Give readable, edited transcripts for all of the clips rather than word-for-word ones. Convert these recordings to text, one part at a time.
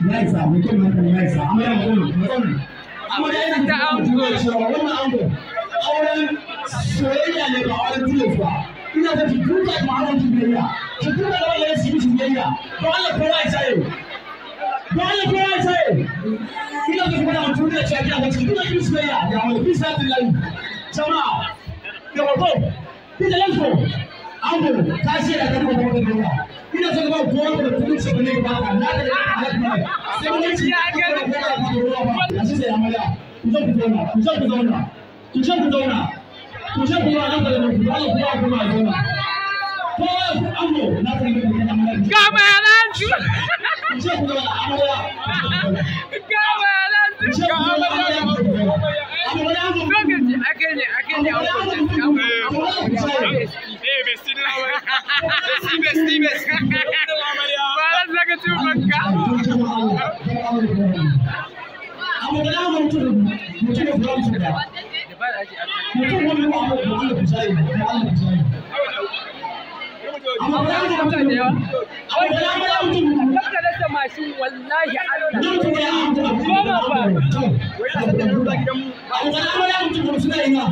Ya isa mutum na ya isa amarya mutum amarya yana da cewa wannan ango auren soyayya ne ba auren tilas ba. Ina da duka ma auren biyayya ki duka da wannan su mishi biyayya. Don Allah kowa ya tsaye, don Allah kowa ya tsaye. Ina da kuma mutum da cewa kina da duka ki biyayya ya wani bisa billahi jama'a da wato kida lanko ango ka shi da kan kuma da biyayya. Ina son ba kowa da kudin shi ne ba ka na da sai mun ci ya ga da ba shi sai amarya ku zo ku zauna, ku zo ku zauna, ku zo ku zauna, ku zo ku zauna nan da ku Allah kowa kuma ya zauna. Kowa ango na san da kuma amarya Ga bayanan su. Ku zo ku zauna amarya. Ga bayanan ku su. zo ku zauna amarya. Amarya ango. Lokaci ake ne ake ne. Amarya ango. Eh, besti din amarya. Besti, besti, besti. Ba zaka ci banka. Mutum wani wa Allah ku shayi, Allah ku shayi. Amma ba za mu Da yawa. Amma ba za mu mutum Kakka rasa mashin wallahi Allah. na mutum ya amsa. Goma fa. Abu kana ya mutum suna ina.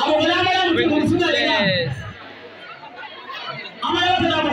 Abu kana ya mutum suna ina. Yes. Amma ya